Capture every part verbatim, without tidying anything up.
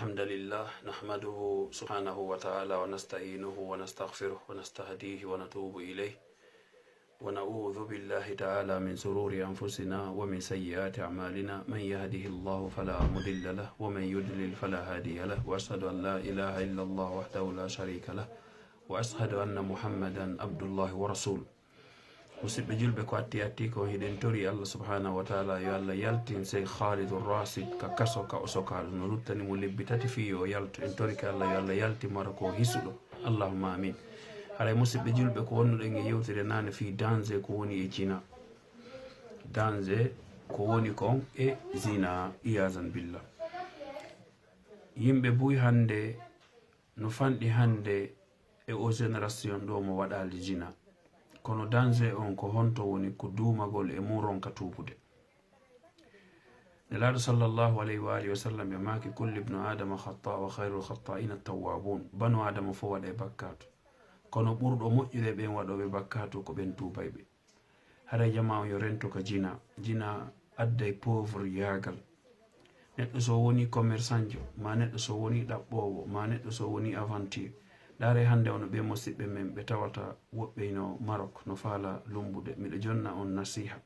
الحمد لله، نحمده سبحانه وتعالى ونستعينه ونستغفره ونستهديه ونتوب إليه، ونعوذ بالله تعالى من شرور أنفسنا ومن سيئات أعمالنا. من يهده الله فلا مضل له، ومن يضلل فلا هادي له، وأشهد أن لا إله إلا الله وحده لا شريك له، وأشهد أن محمدا عبد الله ورسوله. Musidɓe julɓe, ko atti atti ko, hiɗen tori Allah subhanahu wa taala yo Allah yaltin Sey Khalidu Rasid ka kaso ka o sokaaɗo. No luttani mo lebbi tati fii yo o yaltu. En torike Allah yo Allah yaltin mo hara ko hisuɗo. Allahumma amin. Haray musidɓe julɓe, ko wonnuɗen e yewtide naane fii danger ko woni e jina. Danger ko woni kon e zina, iyazan billah. Yimɓe buy hannde no fanɗi hannde e o génération ɗo mo waɗaali jina. Kono danger on ko honto woni? Ko duumagol e mum ronka tuubude. Nelaaɗo sallallahu alayhi wa alihi wa sallam ɓe maaki: "Kullu ibnu Adama khata wa khayrul khata'ina tawwabun." Banu Adama fof waɗa e bakkaatu. Kono ɓurɗo moƴƴude ɓen waɗooɓe bakkaatu ko ɓen tuubayɓe. Haray jamaa on yo rento ka jina. Jina adday pauvre yaagal. Neɗɗo so woni commerçantjo, ma neɗɗo so woni ɗaɓɓoowo, ma neɗɗo so woni aventure. Ndaare hannde ono ɓe musiɓɓe men ɓe tawata woɓɓe ino Maroc no faala lumbude. Miɗo jonna on nasiha.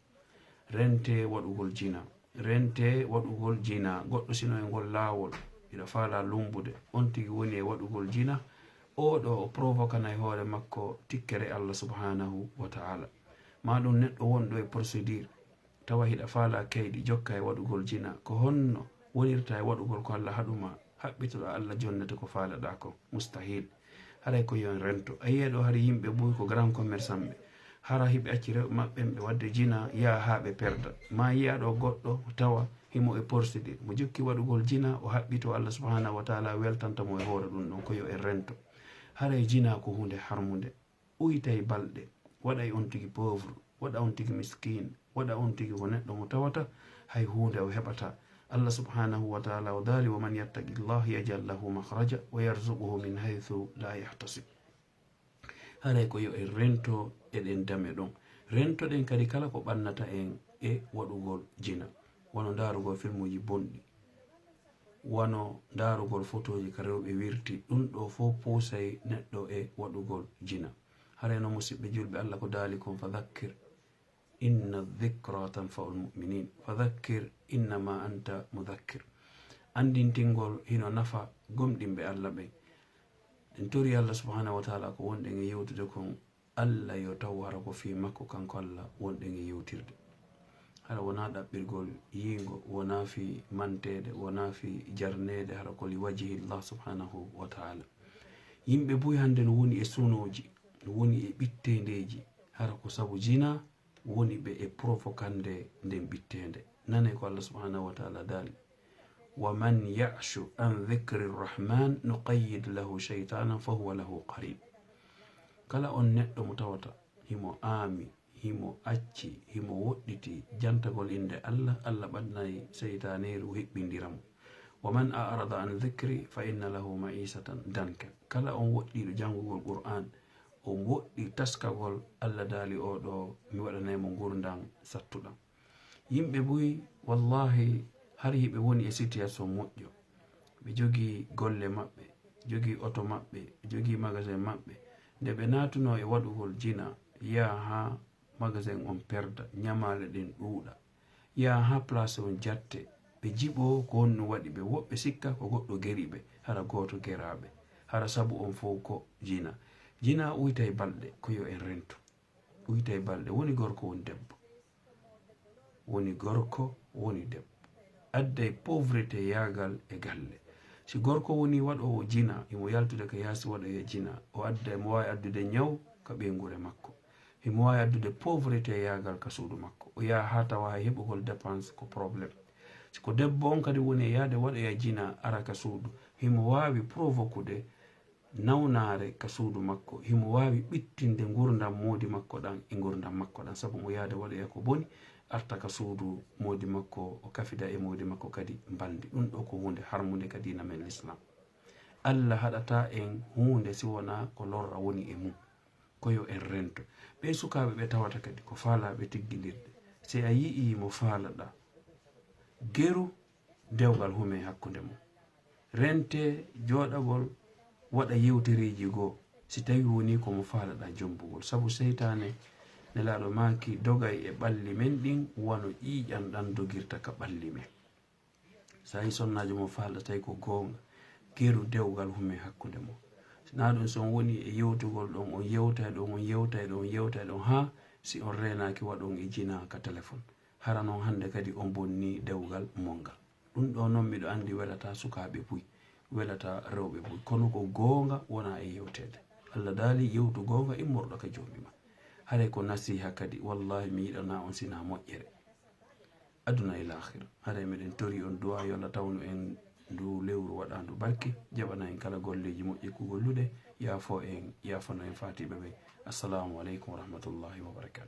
Rente waɗugol jina. Rente waɗugol jina. Goɗɗo sino e ngol laawol, hiɗa faala lumbude, on tigi woni e waɗugol jina. Oo ɗo o provokanay hoore makko tikkere Allah subhanahu wa ta'ala. Ma ɗum neɗɗo wonɗo e procédure, tawa hiɗa faala kaydi jokka e waɗugol jina. Ko honno wonirta e waɗugol ko Allah haɗu ma? Haɓɓitoɗa Allah jonnete ko faalaɗa kon. Mustahil. Haray ko yo en rento. A yi'ay ɗo hari yimɓe buy ko grand commerçant ɓe. Hara hiɓe acci rewɓe maɓɓe ɓe waɗde jina, yaha haa ɓe perda. Ma yi'a ɗo goɗɗo tawa himo e procédure. Mo jokki waɗugol jina, o haɓɓito Allah subhanahu wa ta'ala weltanta mo e hoore ɗum ɗon. Ko yo en rento. Haray jina ko huunde harmunde. Uytay balɗe. Waɗay on tigi pauvre. Waɗa on tigi miskin. Waɗa on tigi ko neɗɗo mo tawata hay huunde o heɓata. Allah subhanahu wa ta'ala o daali: "Wa man yattaqi Allah yaj'al lahu makhraja wa yarzuquhu min haythu la yahtasib." Haray ko yo en rento eɗen dame ɗon. Rentoɗen kadi kala ko ɓannata en e waɗugol jina. Wano ndaarugol filmuuji bonɗi. Wano ndaarugol fotooji ka rewɓe wirti. Ɗum ɗo fof puusay neɗɗo e waɗugol jina. Haray no musiɓɓe julɓe, Allah ko daali kon: "Fa dhakkir inna dhikra tanfa'ul mu'minin." Fa dhakkir innama anta mudhakkir. Anndintingol hino nafa gomɗinɓe Allah ɓen. En tori Allah subhanahu wa ta'ala ko wonɗen e yewtude kon, Allah yo taw hara ko fii makko kanko Allah wonɗen e yewtirde. Hara wonaa ɗaɓɓirgol yiingo, wonaa fii manteede, wonaa fii jarneede, hara ko li wajhi Allah subhanahu wa ta'ala. Yimɓe buy hannde no woni e sunooji, no woni e ɓitteendeeji, hara ko sabu jina woni ɓe e provokande nden ɓitteende. Nanee ko Allah subhanahu wa ta'ala daali: "Wa man ya'shu an dhikri rahman nuqayyid lahu shaytanan fa huwa lahu qarin." Kala on neɗɗo mo tawata himo aami, himo acci, himo woɗɗiti jantagol innde Allah, Allah ɓadnay seytaaneeru heɓɓindira mo. "Wa man a'rada an dhikri fa inna lahu ma'isatan danka." Kala on woɗɗiiɗo janngugol Qur'an, o woɗɗi taskagol, Allah daali: "Oo ɗo, mi waɗanay mo ngurndan sattuɗan." Yimɓe buy, wallahi, hari hiɓe woni e situation moƴƴo. Ɓe jogii golle maɓɓe, jogii oto maɓɓe, jogii magasin maɓɓe. Nde ɓe naatunoo e waɗugol jina, yaha haa magasin on perda, ñamaale ɗen ɗuuɗa. Yaha haa place on jatte, ɓe jiɓoo ko honno waɗi ɓe. Woɓɓe sikka ko goɗɗo geri ɓe, hara gooto geraa ɓe. Hara sabu on fow ko jina. Jina uytay balɗe, ko yo en rentu. Uytay balɗe. Woni gorko, woni debbo. Woni gorko, woni debbo. Adday pauvreté yaagal e galle. Si gorko woni waɗoowo jina, himo yaltude ka yaasi waɗoya jina, o adda, himo waawi addude ñaw ka ɓeynguure makko. Himo waawi addude pauvreté yaagal ka suudu makko. O yaha haa tawa hay heɓugol dépense ko problème. Si ko debbo on kadi woni e yaade waɗoya jina ara ka suudu, himo waawi provokude nawnaare ka suudu makko, himo waawi ɓittinde ngurndan moodi makko ɗan e ngurndan makko ɗan, sabu mo yaade waɗoya ko boni, arta ka suudu moodi makko, o kafida e moodi makko kadi mbalndi. Ɗum ɗo ko huunde harmunde ka diina men Lislaam. Allah haɗataa en huunde si wonaa ko lorra woni e mum. Ko yo en rento. Ɓee sukaaɓe ɓe tawata kadi ko faalaaɓe tiggindirde, si a yi'ii mo faalaɗaa, geru dewgal hume hakkunde mon. Rente jooɗagol, waɗa yewtereeji goo, si tawii wonii ko mo faalaɗaa jombugol. Sabu seytaane, Nelaaɗo maaki, dogay e ɓalli men ɗin wano ƴiiƴan ɗan dogirta ka ɓalli men. So a yii sonnaajo mo faalaɗaa tawi ko goonga, geru dewgal hume hakkunde mon. Naa ɗun, si on wonii e yewtugol ɗon, on yewtay ɗon, on yewtay ɗon, on yewtay ɗon, haa si on reenaaki waɗon e jinaa ka telefon. Hara non hannde kadi on bonnii dewgal mon ngal. Ɗun ɗoo non miɗo anndi welataa sukaaɓe buy, welataa rewɓe buy. Kono ko goonga wonaa e yewteede. Allah daali, yewtu goonga immorɗo ka Joomi maa. Haray ko nasiiha kadi, wallaahi mi yiɗanaa on sinaa moƴƴere. Aduna e laakhira. Haray miɗen torii on du'aa yo Allah tawnu en nduu lewru waɗaandu barke, jaɓana en kala golleeji moƴƴi ko golluɗen, yaafoo en, yaafano en faatiiɓe ɓen. Assalaamu aleykum wa rahmatullaahi wa barakaatuh.